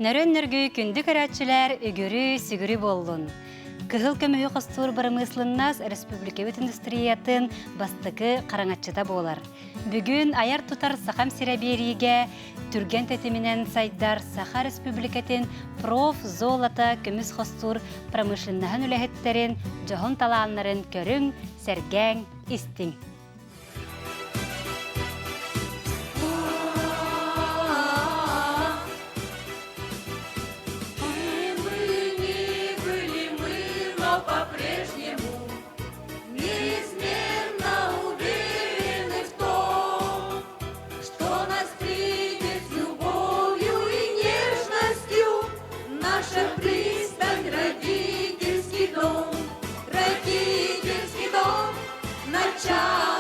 Нөрөн нөргүй күндү көрөөччүлэр үгүрү сүгүрү буоллун. Кыһыл көмүһү хостуур бырамыысылыннас республикабыт индустриятын бастакы хараҥаччыта буолар. Бүгүн айар-тутар Сахам сирэ биэриигэ түргэн тэтиминэн сайдар Саха Республикатын профзолото көмүс хостуур промышленноһын үлэһиттэрин дьоһун талааннарын көрүҥ, сэргээҥ, истиҥ. Родительский дом, родительский дом, начало.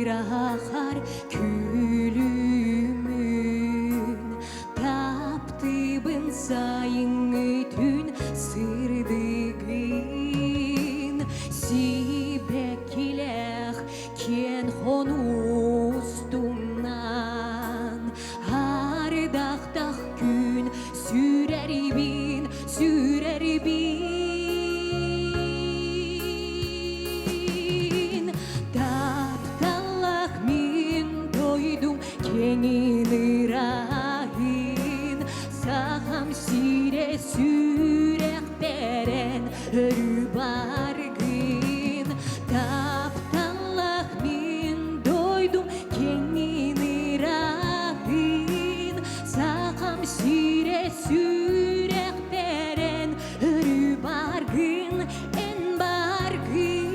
бырахар күлүмүн Таптыыбын сайыҥҥы түүн сырдыгын Сибэккилээх киэн хонуустунан Ардахтах күн сүрэрибин, сүрэрибин. Тапталлах мин дойдум кэҥин ыраһын, Сахам сирэ сүрэхпэрэн өрүү баргын. Тапталлах мин дойдум кэҥин ыраһын, Сахам сирэ сүрэхпэрэн өрүү баргын, эн баргын.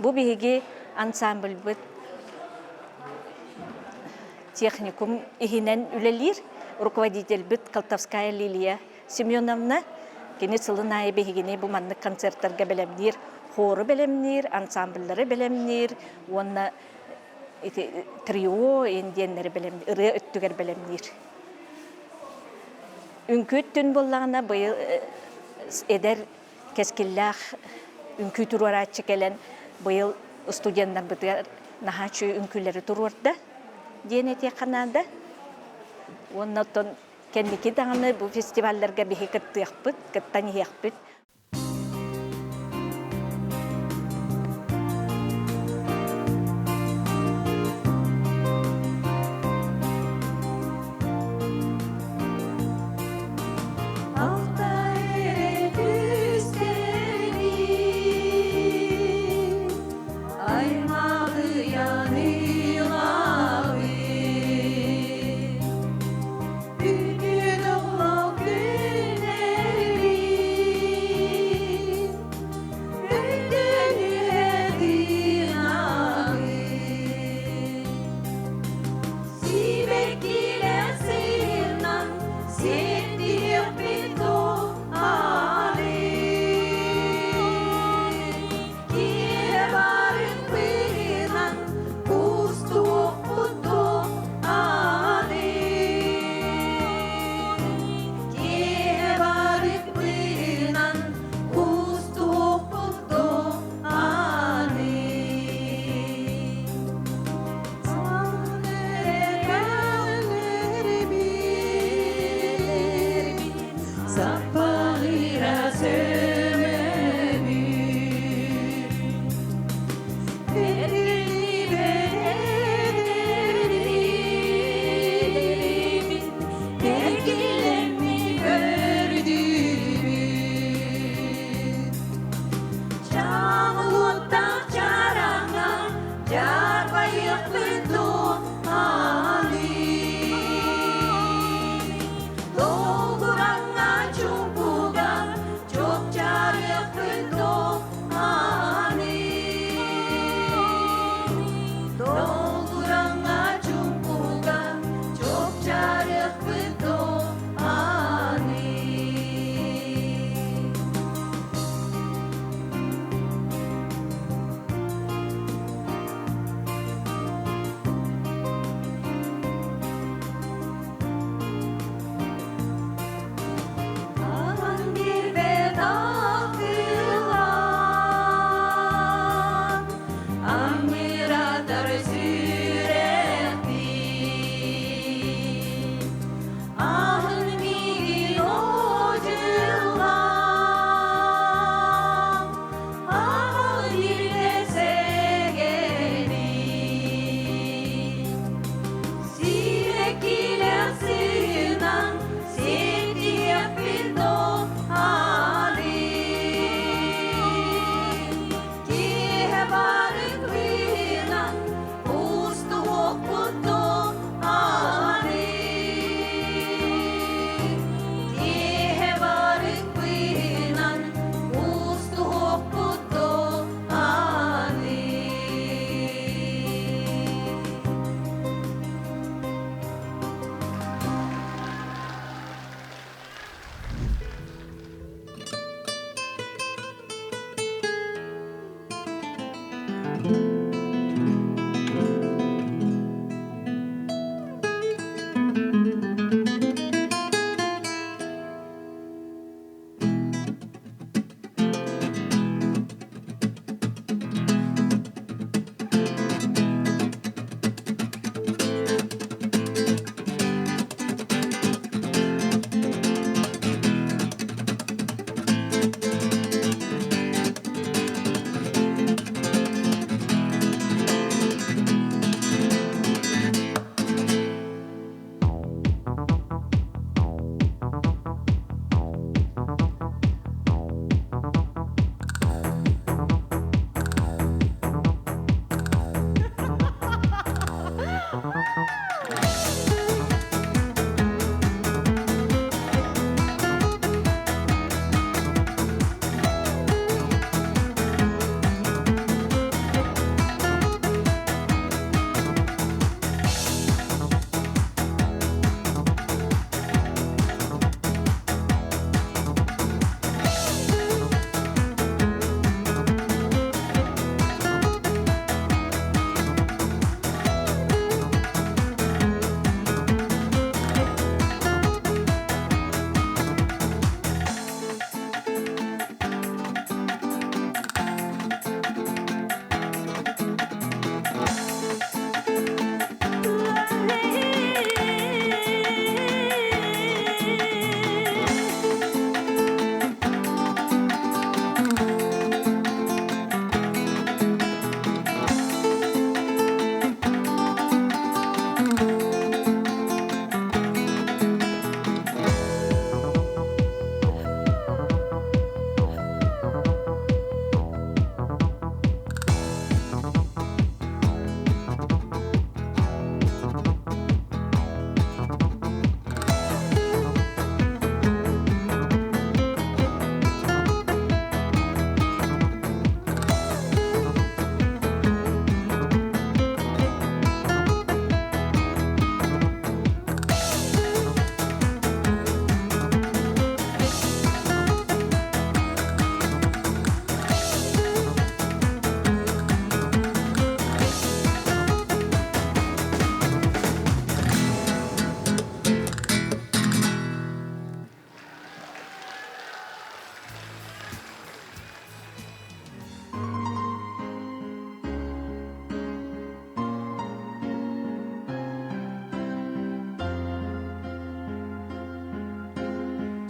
Бу биһиги ансамбльбыт техникум иһинэн үлэлиир руководительбит Колтовская Лилия Семеновна. Кини сылын аайы биһигини бу маннык концерттарга бэлэмниир, хору бэлэмниир, ансамбльлары бэлэмниир уонна ити трио диэннэри бэлэмниир, ырыа өттүгэр бэлэмниир. Үҥкүү өттүн буоллаҕына быйыл эдэр кэскиллээх үҥкүү туруорааччы кэлэн быйыл студеннарбытыгар наһаа үчүгэй үҥкүүлэри туруорда диэн этиэххэ наада. Уонна оттон кэнники даҕаны бу фестивалларга биһи кыттыахпыт, кыттан иһиэхпит.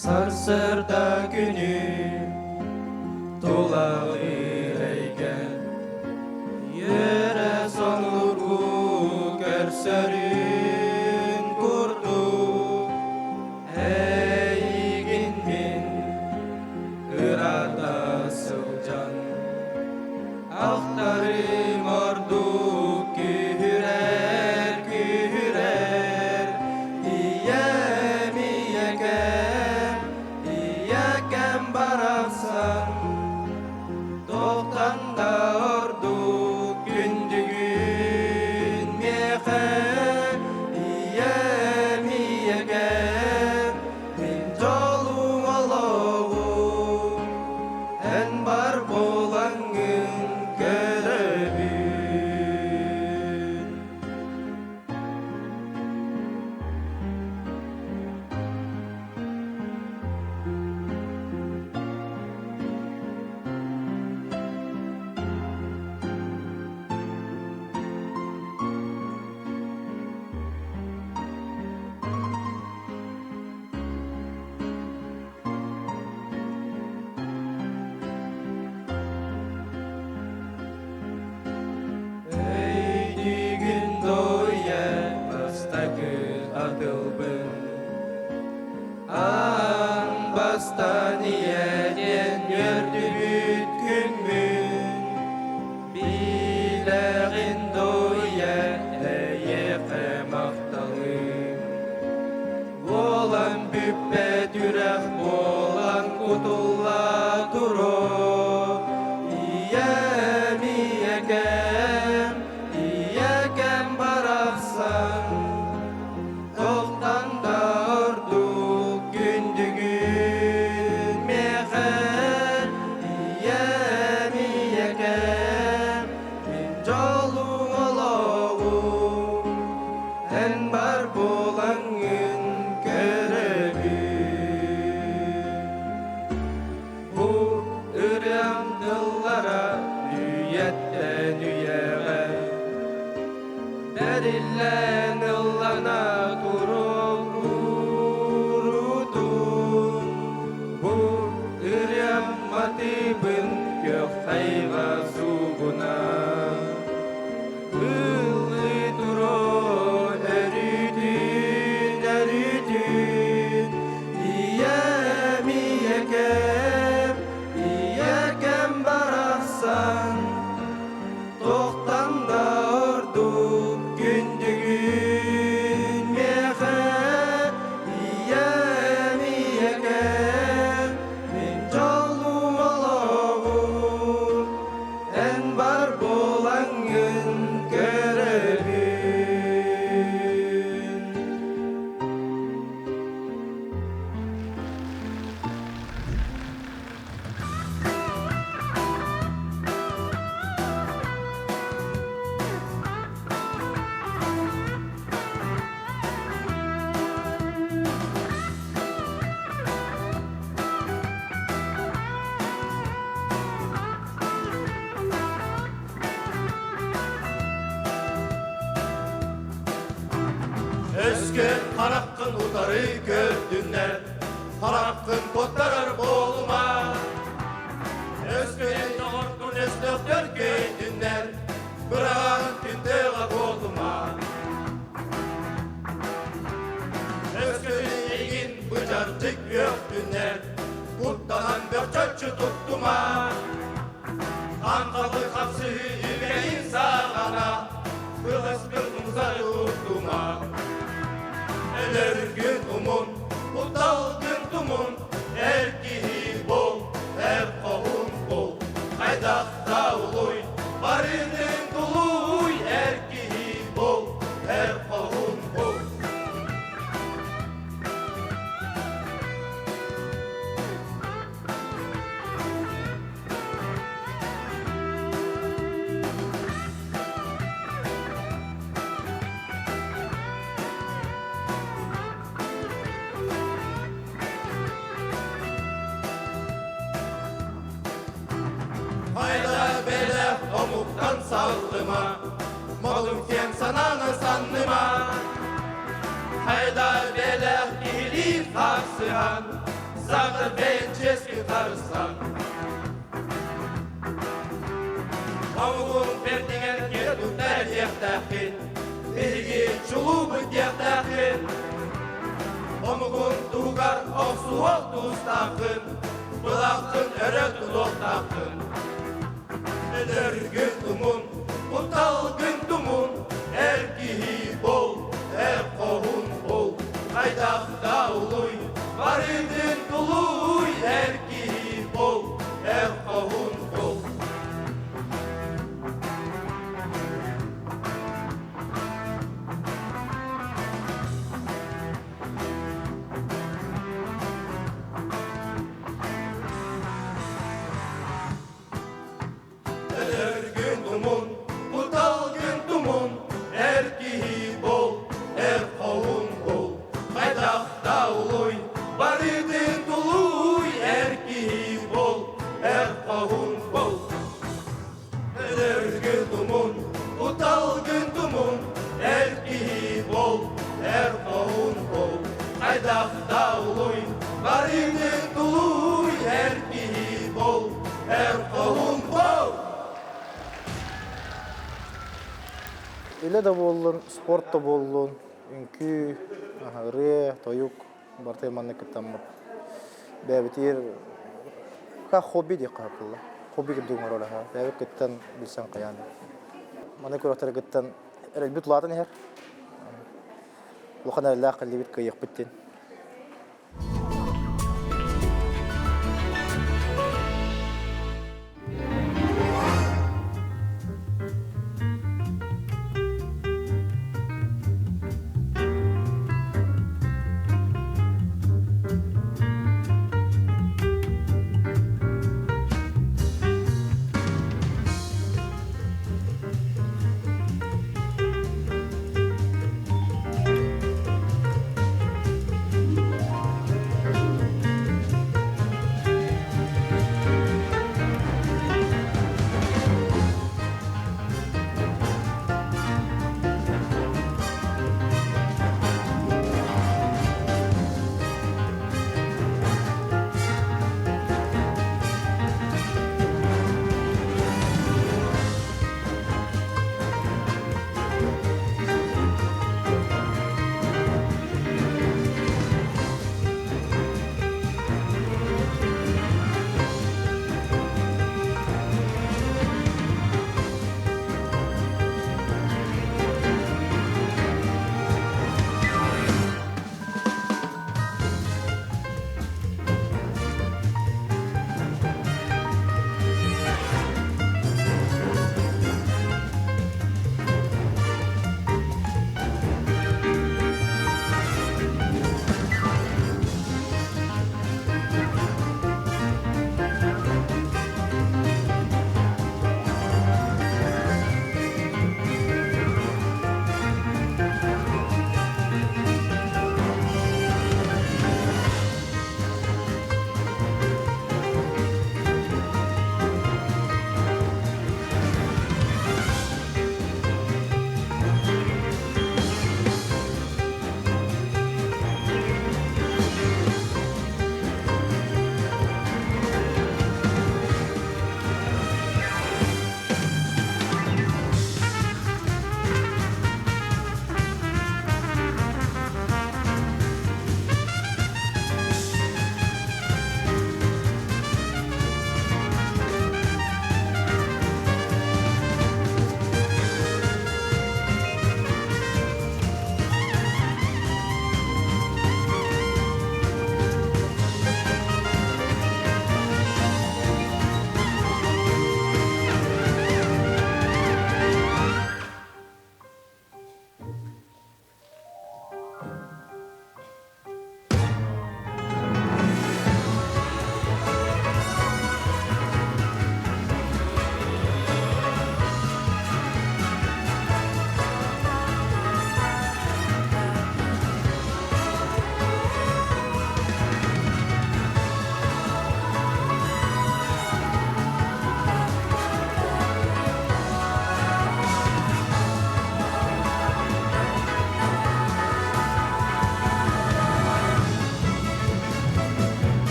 Сарсыарда күнү тулалыыр эйгэн Үөрэ сонургуу көрсөрүн курдук Эйигин мин ырата сылдьан Ахтарым ордук күүһүрэр, күүһүрэр Ийэм, ийэкэм, ийэкэм барахсан Туохтан да ордук күндүгүн миэхэ Ийэм, ийэкэм, мин дьолум олоҕум Эн бар буолаҥҥын көрөбүн. Өйдүүгүн дуйа бастакы атылбын Аан бастаан ийэ диэн үөрдүбүт күммүн Билэҕин дуйа эйиэхэ махталым Буолан бүппэт үрэх буолан кутулла туруо Ийэм, ийэкэм, ийэкэм барахсан Туохтан да ордук күндүгүн миэхэ Ийэм, ийэкэм, мин дьолум олоҕум Эн бар буолаҥҥын көрөбүн. Бу ырыам тыллара үйэттэн үйэҕэ бэриллэн ыллана турук уурутун. Бу ырыам матыыбын күөх тайҕа суугуна Ыллыы туруо өрүүтүн, өрүүтүн, ийэм, ийэкэм, ийэкэм барахсан, туохтан да ордук күндүгүн миэхэ, ийэм, ийэкэм, мин дьолум олоҕум. Эн бар буолаҥҥын көрөбүн. Өскө хараххын утары көрдүннэр, хараххын куттарар буолума. Өскө доҕоргун өстөөхтөр көйдүннэр, быраҕан күндүҕэ буолума. Өскө эйигин быдьардык үөхтүннэр, куттанан бөхчөччү туттума. Хаҥхалы хапсыһыы үгэйин саҕана, кылыскын умсары туттума. Өлөргүн умун, кутталгын тумун, эр киһи бол, эр хоһун бол. Хайдах да улуй, барынын тулуй, эр киһи бол, эр хоһун бол. Саатар бэйэн чиэски харыстан. Омугун бэрдигэр киэ тутар диэхтээххин, биһиги чулуубут диэхтээххин. Омугун туһугар охсуһуох тустааххын, былааххын өрө тутуохтааххын. Өлөргүн тумун, кутталгын тумун, эр киһи бол, эр хоһун бол, хайдах да улуй, барытын тулуй, эр киһи бол, эр хоһун бол. Өлөргүн тумун, куталгын тумун, эр киһи бол, эр хоһун бол. Хайдах да улуй, барытын тулуй, эр киһи бол, эр хоһун бол. Өлөргүн тумун, куталгын тумун, эр киһи бол, эр хоһун бол. Хайдах да улуй, барытын тулуй, эр киһи бол, эр хоһун бол. Үлэ да буоллун, спорт да буоллун, үҥкүү, ырыа, тойук барыта маннык кыттаммыт. Бэйэбитигэр как хобби диэххэ сөп Хобби курдук оҥорор аһа. Бэйэбит кыттан билсэн хайаан. Маны күрэхтэрэ кыттан эрэлбит улаатан иһэр. Улахан эрэллээх кэллибит кыайыахпыт диэн.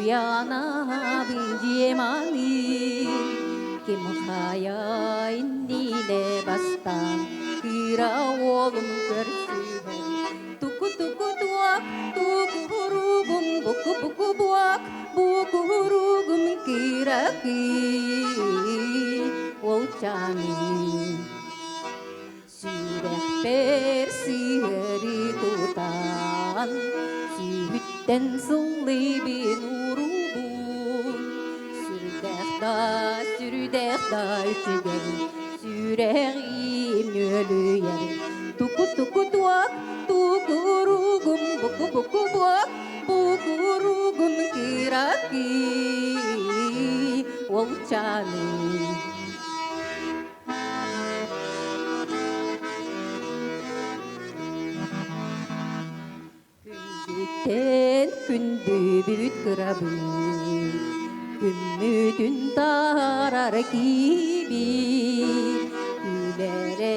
Уйанабын дьиэманыыр, ким хайа иннинэ бастаан кыра уолум көрсүһэр. Туку-туку-туак, туку-ругум, буку-буку-буак, буку-ругум кыра кый уолчааным. Сүрэхпэр сыһыары тутан, Сүүһүттэн сыллыыбын уруубун. Сүрдээх да, сүрдээх да үчүгэй, Сүрэҕим ньүөлүйэр. Туку-туку-туак, туку-ругум, буку-буку-буак, Буку-ругум кыракый уолчааным. Күндүттэн күндүбүт кырабыт, күммүтүн таарар киибит, күлэрэ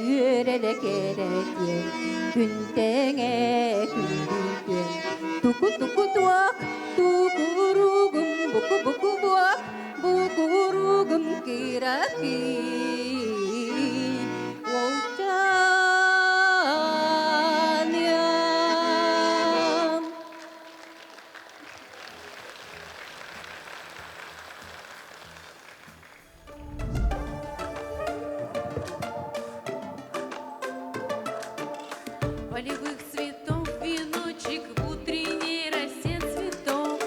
үөрэрэ кэрэтиэн, күн тэҥэ күндүтүөн. Туку-туку туак, тукуругум, буку-буку буак, Бу куругум кыракый уолчааныам. Полевых цветов веночек в утренней росе цветок.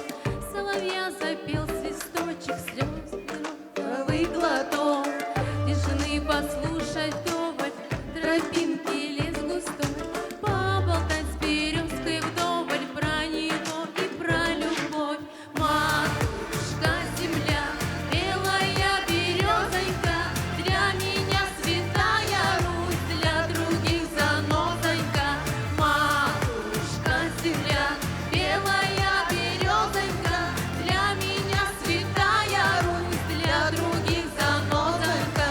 Соловья запел свисточек, слез первый глоток. Тишины послушать доволь, тропинки лес густой. Поболтать с березкой вдоволь про него и про любовь. Матушка земля, белая березонька, для меня святая Русь, для других занозонька. Матушка земля, белая березонька, для меня святая Русь, для других занозонька.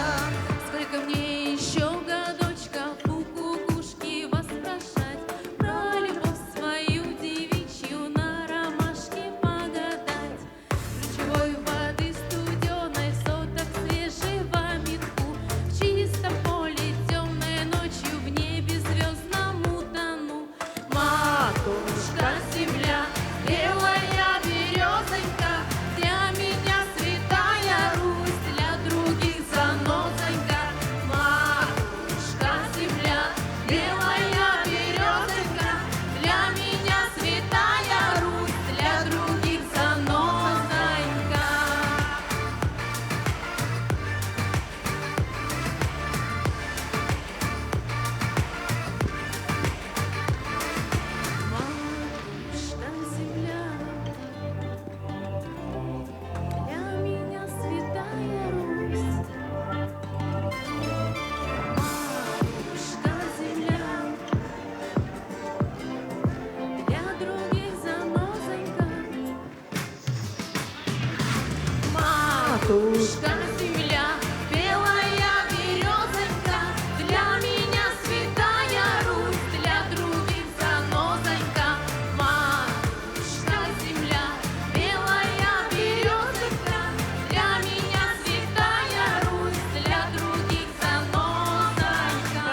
Сколько мне еще годочков у кукушки вас спрашать, про любовь свою девичью на ромашке погадать. Ключевой воды студеной, соток свежего метку, В чистом поле темной ночью в небе звездном утону. Матушка земля, белая березонька, Для меня святая Русь, для других занозонька. Матушка земля, белая березонька, Для меня святая Русь, для других занозонька. Матушка земля, для меня святая Русь. Матушка земля, для других занозонька. Матушка земля, белая березонька, для меня святая Русь, для других занозонька. Матушка земля, белая березонька, для меня святая Русь, для других занозонька.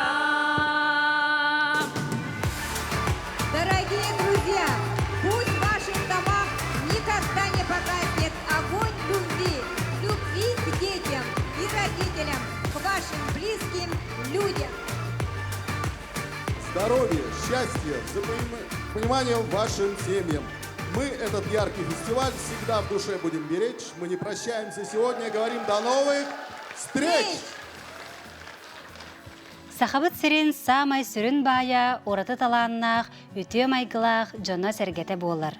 Дорогие друзья, пусть в ваших домах никогда не погаснет огонь любви, любви к детям и родителям, к вашим близким людям. Здоровья, счастья, взаимопонимания вашим семьям. Мы этот яркий фестиваль всегда в душе будем беречь. Мы не прощаемся сегодня, говорим до новых встреч! Сахабыт сирин саамай сүрүн баайа ураты талааннаах, үтүө майгылаах дьоно-сэргэтэ буолар.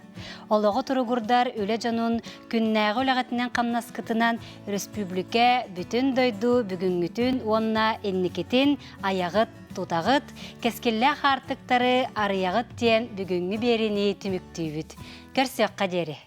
Олоҕу туругурдар үлэ дьонун күннээҕи үлэҕитинэн хамнаскытынан өрөспүүбүлүкэ бүтүн дойду бүгүҥҥүтүн уонна инникитин айаҕыт, тутаҕыт, кэскиллээх аартыктары арыйаҕыт диэн бүгүҥҥү биэриини түмүктүүбүт. Көрсүөххэ диэри!